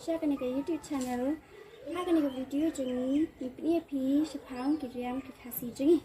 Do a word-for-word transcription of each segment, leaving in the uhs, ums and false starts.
sha kane ka YouTube channel. Ha kane ka video jong ngi ngi pyni ïa phi shaphang ki riam ki Khasi jong ngi.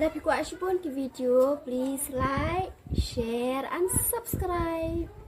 Lada phi kwah shibun ki video, please like, share and subscribe.